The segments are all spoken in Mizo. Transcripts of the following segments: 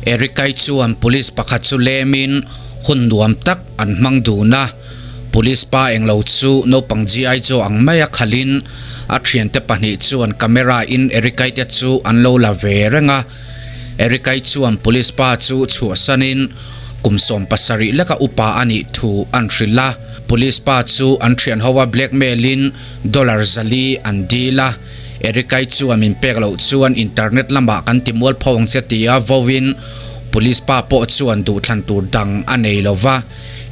Erikai chuan police pakhat chu lemin hun nuam tak an hmang dun a, police pa englo chu naupang GI Joe ang maia khalhin a thiante pahnih chuan camera in Erikai te chu an lo la ve reng a. Erikai chuan police pa chu chhuahsanin kum 70 leka upa a nih thu an hrilh a, police pa chu an thianho a blackmail in dollar 400 an dil a. Erikai chuan min pek loh chuan internet lamah kan ti mual pho ang che tia vawin police pa pawh chuan duhthlan tur dang a nei lo va.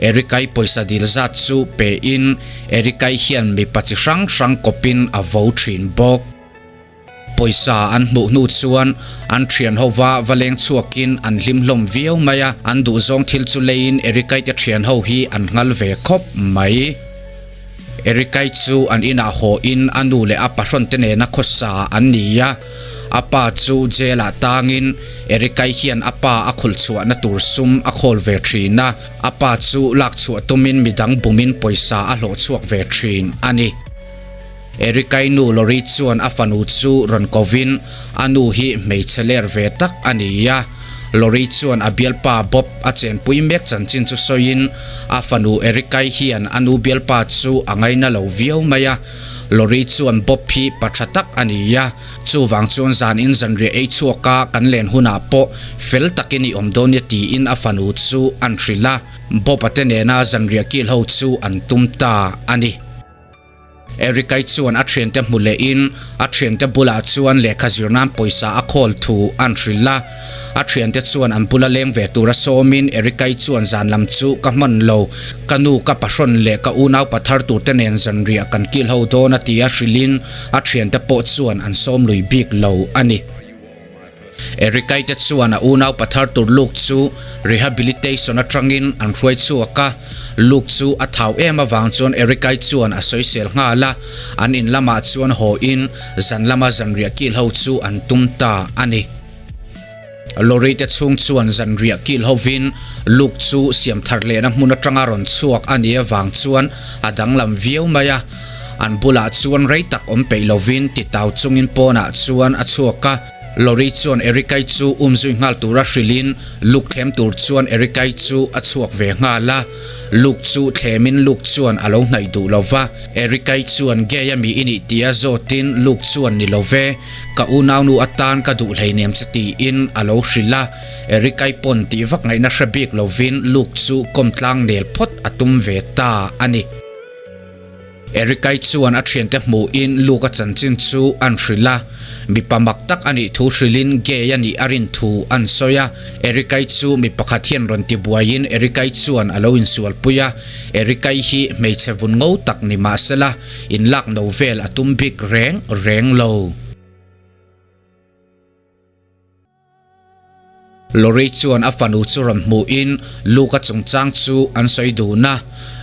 Erikai pawisa dil zat chu pe in Erikai hian mipa chi hrang hrang kawpin a vo thin bawk. Pawisa an hmuh hnu chuan an thian ho va va leng chhuakin an hlim hlawm viau mai a, an duhzawng thil chu leiin Erikai te thian ho hi an nghal ve khawp mai. Erikai chu an inah haw in a nu leh a pahrawn te nena khawsa an ni a, a pa chu jail ah tangin Erikai hian a pa a khulh chhuahna tur sum a khawl ve thin a, a pa chu lak chhuah tumin midang bumin pawisa a hlawh chhuak ve thin a ni. Erikai nu Lori chuan a fanu chu rawn kovin a nu hi hmeichhe ler ve tak a ni a. Lori chuan a bialpa Bob a chenpui mek chanchin chu sawiin a fanu Erikai hian a nu bialpa chu a ngaina lo viau mai a. Lori chuan Bob hi pa tha tak a ni a, chuvang chuan zanin zanriah ei chhuaka kan len hunah pawh fel takin i awm dawn nia tiin a fanu chu an hrilh a. Bob-a te nena zanriah kil ho chu an tum ta a ni. Erikai chuan a thiante hmu lehin a thiante bulah chuan lehkha zir nan pawisa a khawl thu an hrilh a. A thiante chuan an bula leng ve tura sawmin Erikai chuan zan lam chu ka hman lo, ka nu ka pahrawn leh ka unau pathar turte nen zanriah kan kil ho dawn a ti a hrilhin a thiante pawh chuan an sawm lui bik lo a ni. Erikai te chuan a unau pathar tur Luke chu rehabilitation atangin an hruai chhuak a, Luke chu a thau em avang chuan Erikai chuan a sawisel nghal a, an in lamah chuan haw in zan lama zanriah kil ho chu an tum ta a ni. Lorry te chhung chuan zanriah kil hovin Luke chu siam thar lehna hmun atanga rawn chhuak a nih avang chuan a danglam viau mai a, An bulah chuan rei tak awm peih lovin titau chungin pawnah chuan a chhuak a. Lorry chuan Erikai chu umzui nghal tura hrilhin Luke thlem tur chuan Erikai chu a chhuak ve nghal a. Luke chu thlemin Luke chuan a lo hnaih duh lo va. Erikai chuan gay a mi i nih tia zawtin Luke chuan ni lo ve, ka unaunu atan ka duh hleinem che tiin a lo hrilh a. Erikai pawn tih vak ngaihna hre bik lovin Luke chu kawmtlang nel phawt a tum ve ta a ni. Erikai chuan a thiante hmuhin Luke-a chanchin chu an hrilh a, mipa mak tak a nih thu hrilhin gay a nih a rin thu an sawi a. Erikai chu mi pakhat hian rawn ti buaiin Erikai chuan a lo insualpui a, Erikai hi hmeichhe vun ngo tak ni mah sela inlak no vel a tum bik reng reng lo. Lorry chuan a fanu chu rawn hmuhin Luke-a chungchang chu an sawi dun a.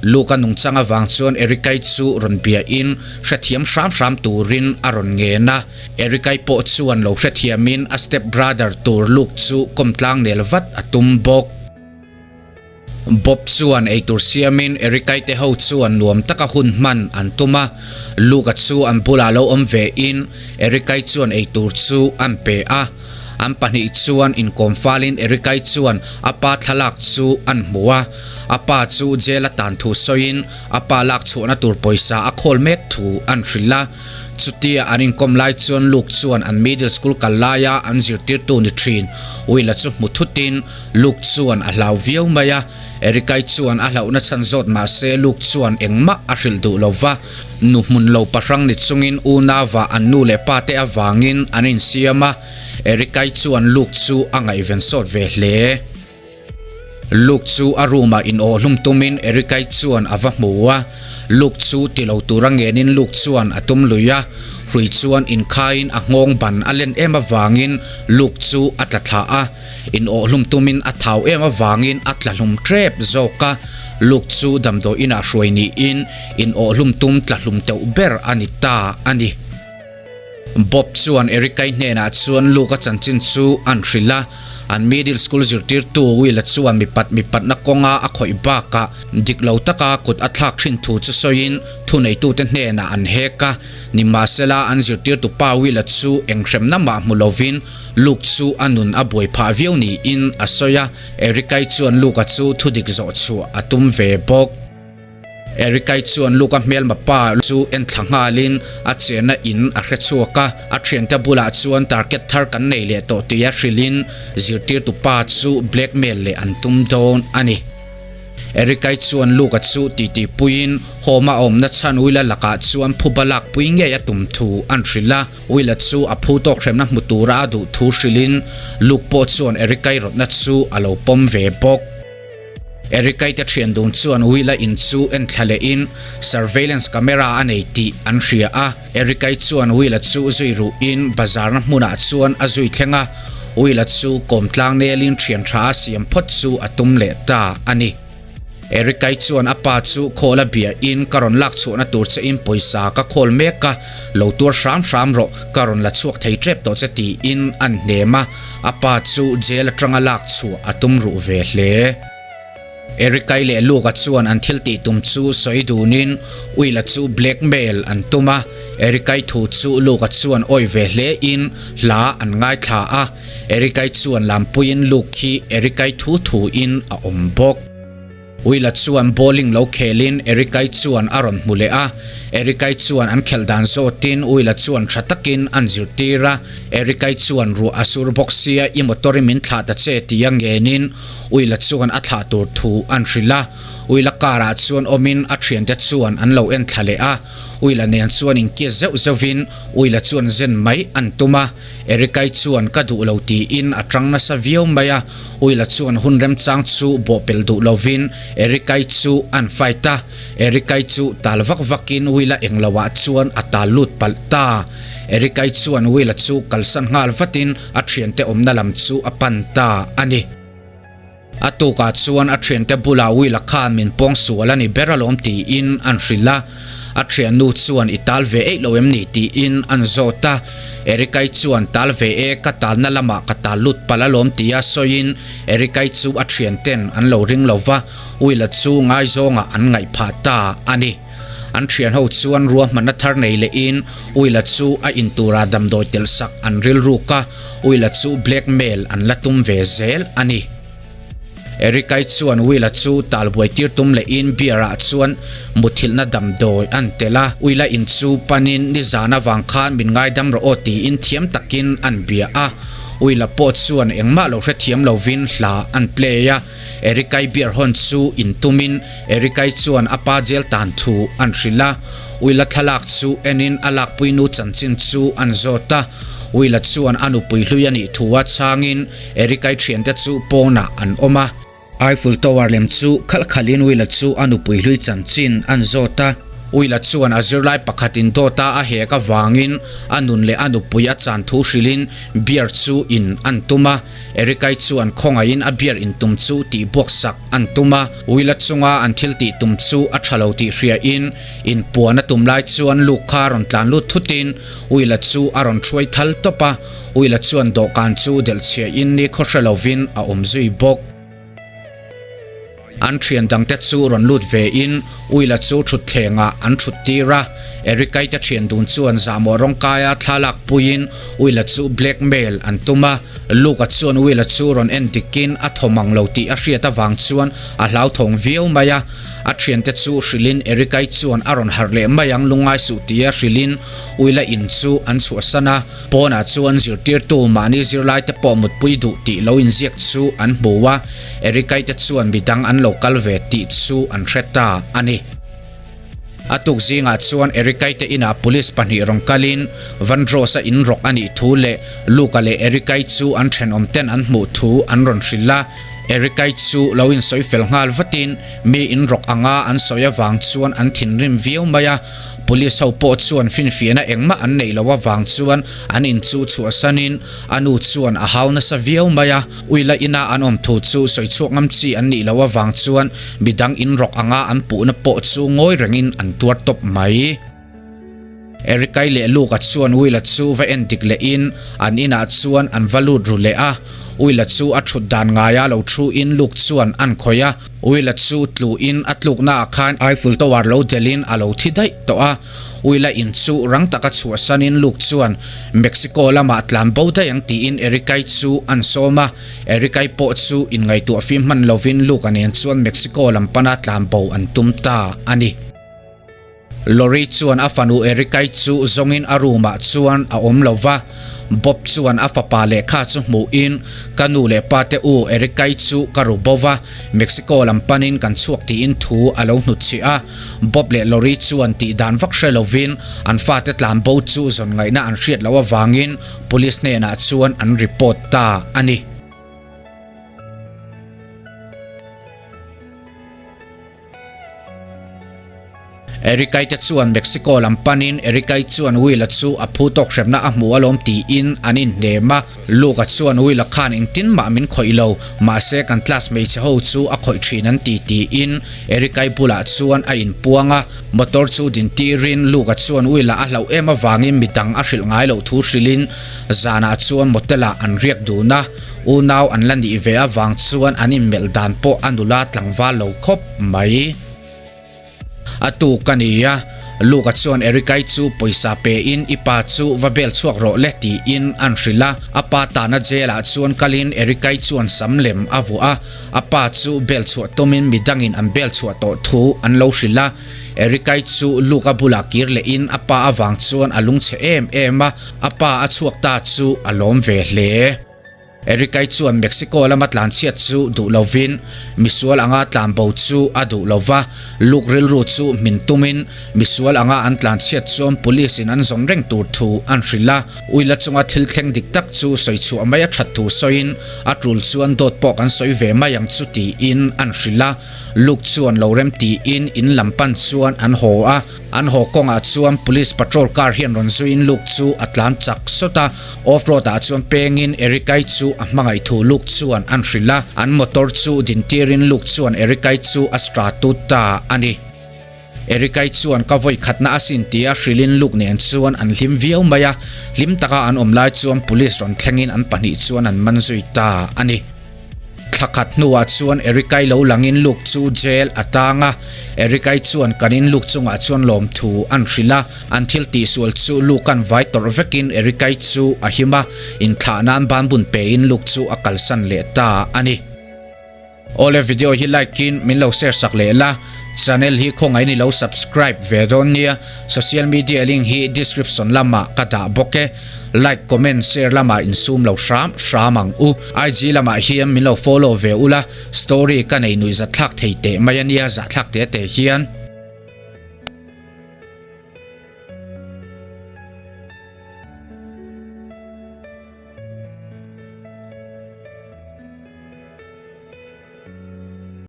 Luke-a nungchang avang chuan Erica-i chu rawn biahin hrethiam hram hram turin a rawn ngen a. Erica-i pawh chuan lo hrethiamin a step brother tur Luke chu kawmtlang nel vat a tum bawk. Bob chuan eitur siamin Erica-i te ho chuan nuam taka hun hman an tum a. Luke-a chu an bulah lo awm ve in Erica-i chuan eitur chu an pe a. An pahnih chuan inkawm falin Erica-i chuan a pa thlalak chu an hmu a. A pa chu jail a tan thu sawiin a pa lak chhuahna tur pawisa a khawl mek thu an hrilh a. Chutia an inkawm lai chuan Luke chuan an middle school kal laia an zirtirtu ni thin Will-a chu hmu thutin Luke chuan a hlau viau mai a, Erica-i chuan a hlauhna chhan zawt mah se Luke chuan engmah a hrilh duh lo va, nu hmun lo pahrang ni chungin unauva an nu leh pa te avangin an insiam a, Erica-i chuan Luke chu a ngaihven sawt ve hle. Luke chu a room ah inawhhlum tumin Erica-i chuan a va hmu a, Luke chu ti lo tura ngenin Luke chuan a tum lui a, hrui chuan inkhaiin a nghawng ban a len em avangin Luke chu a tla thla a. In awhhlum tumin a thau em avangin a tla hlum tep zawk a, Luke chu damdawi inah hruai niin in awhhlum tum tla hlum teuh ber a ni ta a ni. Bob chuan Erica-i hnenah chuan Luke-a chanchin chu an hrilh a, an middle school zirtirtu Will-a chuan mipat mipatna kawnga a khawih bakah dik lo taka kut a thlak thin thu chu sawiin thuneitute hnenah an hek a. Nimahsela an zirtirtu pa Will-a chu enghremna mah hmu lovin Luke chu a nun a buai phah viau niin a sawi a, Erica-i chuan Luke-a chu thudik zawh chhuah a tum ve bawk. Erikai chuan Luka hmelma pa chu en thla nghalin a chenna in a hre chhuak a, a thiante bulah chuan target thar kan nei leh tawh tia hrilhin zirtirtu pa chu blackmail leh an tum dawn a ni. Erikai chuan Luka chu titi puiin home a awmna chhan Willa lakah chuan phuba lakpui ngei a tum thu an hrilh a, Willa chu a phu tawk hremna hmu tura a duh thu hrilhin Luke pawh chuan Erikai rawtna chu a lo pawm ve bawk. Eric-i te thian dun chuan Will-a in chu en thla lehin surveillance camera a nei tih an hria a. Eric-i chuan Will-a chu zui ruhin bazarna hmunah chuan a zui thleng a, Will-a chu kawm tlang nelin thian tha a siam phawt chu a tum leh ta a ni. Eric-i chuan a pa chu khawl a biahin ka rawn lak chhuahna tur che in pawisa ka khawl mek a, lo tuar hram hram rawh, ka rawn la chhuak thei tep tawh che tiin an hnem a. A pa chu jail atanga lak chhuah a tum ruh ve hle. Erikai leh Luka chuan an thil tih tum chu sawi dunin Will-a chu blackmail an tum a, Erikai thu chu Luka chuan awi ve hle in hla an ngaithla a, Erikai chuan lampuiin Luke hi Erikai thu thu in a awm bawk. Willa chuan bowling lo khelin Eric-i chuan a rawn hmu leh a, Eric-i chuan an khelh dan zawtin Willa chuan tha takin an zirtir a, Eric-i chuan ruah a sur bawk sia i motor i min thlah ta che tia ngenin Willa chuan a thlah tur thu an hrilh a, Willa car ah chuan awmin a thiante chuan an lo en thla leh a, Willa nen chuan inkiat zeuh zeuhin Willa chuan zen mai an tum a, Eric-i chuan ka duh lo tiin a tang nasa viau mai a. Uila chuan hun remchang chu bawhpelh duh lovin Erikai chu an fight a, Erikai chu tal vak vakin Uila englo ah chuan a tal lut palh ta. Erikai chuan Uila chu kalsan nghal vatin a thiante awmna lam chu a pan ta a ni. A tukah chuan a thiante bulah Uila khan min pawng sual a ni ber alawm tiin an hrilh a. A thiannu chuan i tal ve eih lo em ni tiin an zawt a, Erikai chuan tal ve e ka talna lamah ka tal lut palh alawm tia sawiin Erikai chu a thianten an lo ring lo va, Willa chu ngaizawngah an ngaih phah ta a ni. An thian ho chuan ruahmanna thar nei lehin Willa chu a inturah damdawi telh sak an rilruk a, Willa chu blackmail an la tum ve zel a ni. Eric-i chuan Will-a chu talbuai tir tum lehin beer-ah chuan muthilhna damdawi an tel a, Will-a in chu panin nizan avang khan min ngaidam rawh aw tiin thiam takin an bia a, Will-a pawh chuan engmah lo hrethiam lovin hla an play a, Eric-i beer hawn chu in tumin Eric-i chuan a pa jail tan thu an hrilh a, Will-a thlalak chu enin a lakpuinu chanchin chu an zawt a, Will-a chuan a nupui hlui a nih thu a chhangin Eric-i thiante chu pawnah an awm a. Eiffel Tower lem chu khalh khalhin Willa chu a nupui hlui chanchin an zawt a. Willa chuan a zirlai pakhatin dawta a hek avangin a nun leh a nupui a chan thu hrilhin beer chu in an tum a. Eric-i chuan khawngaihin a beer in tum chu tihbuak sak an tum a. Willa chunga an thil tih tum chu a tha lo tih hriain inpuan a tum lai chuan Luke kha rawn tlan lut thutin Willa chu a rawn hruai thal tawp a. Uila chuan dawhkan chu delh chhia in ni khaw hre lovin a awm zui bawk. An thian dangte chu rawn lut ve in Uila chu thutthleng ah an thut tir a. Eric-i te thian dun chuan zahmawh rawngkaia thla lak puiin Uila chu blackmail an tum a. Luke-a chuan Uila chu rawn en dikin a thaw mang lo tih a hriat avang chuan a hlauthawng viau mai a. A thiante chu hrilhin Eric-i chuan a rawn harh leh mai ang lungngai suh tia hrilhin Uila in chu an chhuahsan a. Pawnah chuan zirtirtu mahni zirlaite pawh mutpui duh tih lo inziak chu an hmu a, Eric-i te chuan midang an lo kal ve tih chu an hre ta a ni. A tuk zingah chuan Eric-i te inah police pahnih rawn kalin Vandross-a in rawk a nih thu leh Luke-a leh Eric-i chu an thenawm ten an hmuh thu an rawn hrilh a. Eric-i chu lo insawi fel nghal vatin mi in rawk anga an sawi avang chuan an thinrim viau mai a. Police ho pawh chuan finfiahna engmah an neih loh avang chuan an in chu chhuahsanin a nu chuan a hau nasa viau mai a. Uila ina an awm thu chu sawi chhuak ngam chi an nih loh avang chuan midang in rawk anga an puhna pawh chu ngawi rengin an tuar tawp mai. Erica-i leh Luke-a chuan Will-a chu va en dik lehin an inah chuan an va lut ru leh a. Will-a chu a thut dan ngaia lo thu-in Luke chuan an khawih a. Will-a chu tlu-in a tluknaah khan Eiffel Tower lo delhin a lo thi daih tawh a. Will-a in chu rang taka chhuahsanin Luke chuan Mexico lamah tlan bo daih ang tiin Erica-i chu an sawm a. Erica-i pawh chu inngaihtuah fim hman lovin Luke-a nen chuan Mexico lam pana tlan bo an tum ta a ni. Lori chuan a fanu Erica-i chu zawngin a room-ah chuan a awm lo va. Bob chuan a fapa lehkha chu hmuhin, Ka nu leh pa te u, Erica-i chu ka ru bo va, Mexico lam panin kan chhuak tiin thu a lo hnutchhih a. Bob leh Lori chuan tih dan vak hre lovin an fate tlan bo chu zawn ngaihna an hriat loh avangin Police hnenah chuan an report ta a ni. Erica-i te chuan Mexico lam panin Erica-i chuan Will-a chu a phu tawk hremna a hmu alawm tiin an inhnem a. Luke-a chuan Will-a khan engtin mah min khawih lo, mahse kan class hmeichhe ho chu a khawih thin an ti tiin Erica-i bulah chuan a inpuang a. Motor chu din tirin Luke-a chuan Will-a a hlauh em avangin midang a hrilh ngai loh thu hrilhin zanah chuan motel-ah an riak dun a. Unau an la nih ve avang chuan an inmelh dan pawh a nula tlangval lo khawp mai. A tuk a ni a, Luke-a chuan Erica-i chu pawisa pein i pa chu va bel chhuak rawh le tiin an hrilh a. A pa tana jail-ah chuan kalin Erica-i chuan sam lem a vuah a, a pa chu bel chhuah tumin midangin an bel chhuah tawh thu an lo hrilh a. Erica-i chu Luke-a bulah kir lehin a pa avang chuan a lungchhe em em a, a pa a chhuak ta chu a lawm ve hle. Erica-i chuan Mexico lama tlanchhiat chu duh lovin misual anga tlanbo chu a duh lo va, Luke rilru chu hmin tumin misual anga an tlanchhiat chuan police in an zawn reng tur thu an hrilh a. Uila chunga thil thleng dik tak chu sawi chhuah mai a that thu sawiin a tul chuan dawt pawh kan sawi ve mai ang chu tiin an hrilh a. Luke chuan lo rem tiin in lam pan chuan an haw a. An haw kawngah chuan police patrol car hian rawn zuiin Luke chu a tlan chak sawt a. Off road ah chuan pengin Erica-i chu a hmangaih thu Luke chuan an hrilh a, an motor chu din tirin Luke chuan Erica-i chu a stra tut ta a ni. Erica-i chuan ka vawi khatna a sin tia hrilhin Luke nen chuan an hlim viau mai a, hlim taka an awm lai chuan police rawn thlengin an pahnih chuan an man zui ta a ni. Thla khat hnuah chuan Erica-i lo langin Luke chu jail a tang a, Erica-i chuan kan in Luke chungah chuan lawmthu an hrilh a, an thil tihsual chu Luke-a'n vai tawrh vekin Erica-i chu a him a, inthlah nan banbun pein Luke chu a kalsan leh ta a ni. Awle video hi like in min lo share sak leh la, channel hi khawngaih in i lo subscribe ve dawn nia, social media link hi description lamah ka dah bawk e. Like, comment, share lamah insum lo hram hram ang u. IG lamah hian min lo follow ve ula, story ka nei nuih zatthlak thei teh mai ania zahthlak te te hian.